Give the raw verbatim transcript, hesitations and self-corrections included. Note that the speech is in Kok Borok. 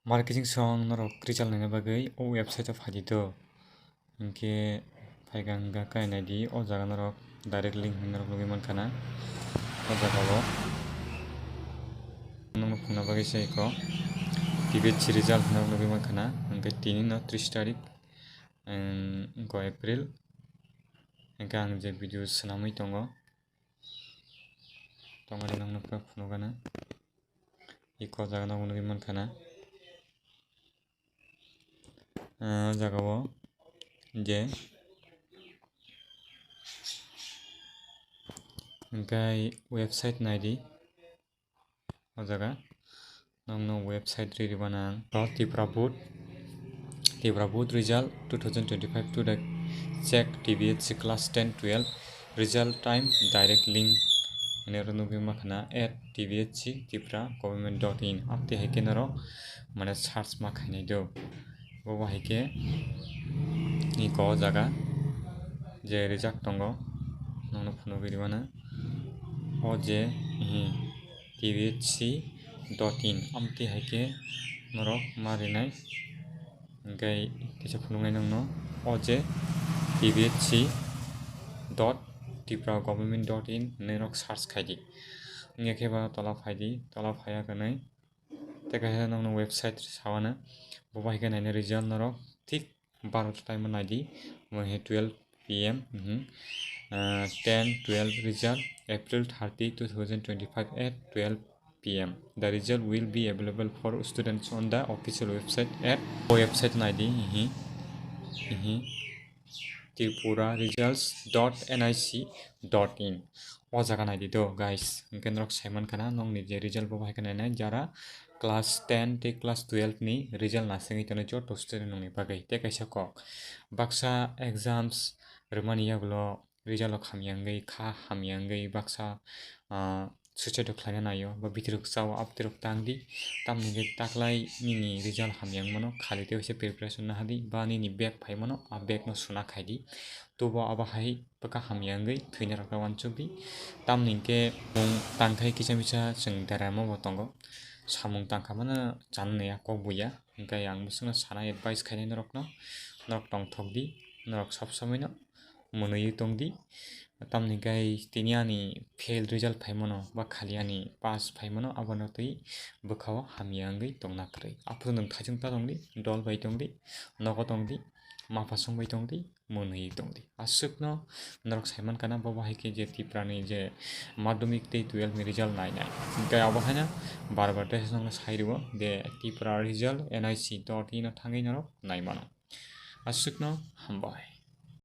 Marketing song norok result naina bagwi o website o phaidi do. Hinkhe phaikha hwnkha khe naidi, o jaga norok direct link hinwi norok nugwi mankha na. O jaga o nokno phunukna bagwi se eko T B H C result hinwi norok nugwi mankha na. Hinkhe tini no tris tarik, em, wngkha April. Hinkhe ang je video swnamwi tongo, tongmani nokno phunukgana. Eko jaga no nugwi mankha na. Ah, o jaga o je hinkhe website naidi. O jaga nokno website riri banang. Tipra board, Tipra board result two thousand twenty-five to the check T B H C class ten twelve result time direct link hinwi oro nugwi mankha na at T B H C Tipra government dot in. Aboni hai khe norok mane search ma khainai do. Bo bo hai khe eko jaga je result tongo, nokno phunugwi rwmano. O je, ehe, T B H C dot in, amtwi hai khe norok ma rinai. Hinkhe kisa phunuknai nokno, o je T B H C dot Tipra government dot in hinwi norok search khaidi. Hinkhe khe ba tola phaidi, tola phaiya khe nai. Tei kaisa nokno website sawana, bo bai khe naina result norok thik barota time o naidi, omo hai twelve P M, mhm. Ah, ten twelve result, April thirty, two thousand twenty-five at twelve P M. The result will be available for students on the official website at, o website naidi, mhm, mhm. Tripura results dot N I C dot in. O jaga naidi do, guys. Hinkhe norok sai mankha na, nokni je result bo bai khe nainai, jara class ten tei class twelve ni result nasingwi tongo joto student rokni bagwi. Tei kaisa kok, baksa exams rwmani yagulo result rok hamya wngwi, kha hamya wngwi baksa, ah, suicide rok khlaina naio, ba bithi rok chao, abtwi rok tang di, tamni hwnkhe taklai nini result hamya wngmano, khali tei waisa preparation nahadi, ba nini bag phaimano, a bag no suna khaidi, tubo abo hai bwkha hamya wngwi thwina rok ta uansukdi, tamni hwnkhe mung tangkhai kisa misa chwng deraima bo tongo, samung tangkha mano chana naiya kok buya, hinkhe ang bwswkno sana advice khainai norokno, norok tongthokdi, norok sob somoino mwnwi tongdi. Tamni gai tini ani fail result phaimano ba khali ani pass phaimano, abono twi bwkhao hamya wngwi tongna kwrwi. Aphuru nwng thaichung ta tongdi, dol bai tongdi, nogo tongdi, mapha song bai tongdi, mwnwi tongdi. Aswkno norok sai mankha na, bo bahai khe je Tiprani je madhyamik tei twelve ni result nainai. Hinkhe abo haino bar bar tei nokno sai rwo de Tipra result N I C dot in o thangwi norok nai mano. Aswkno hambai.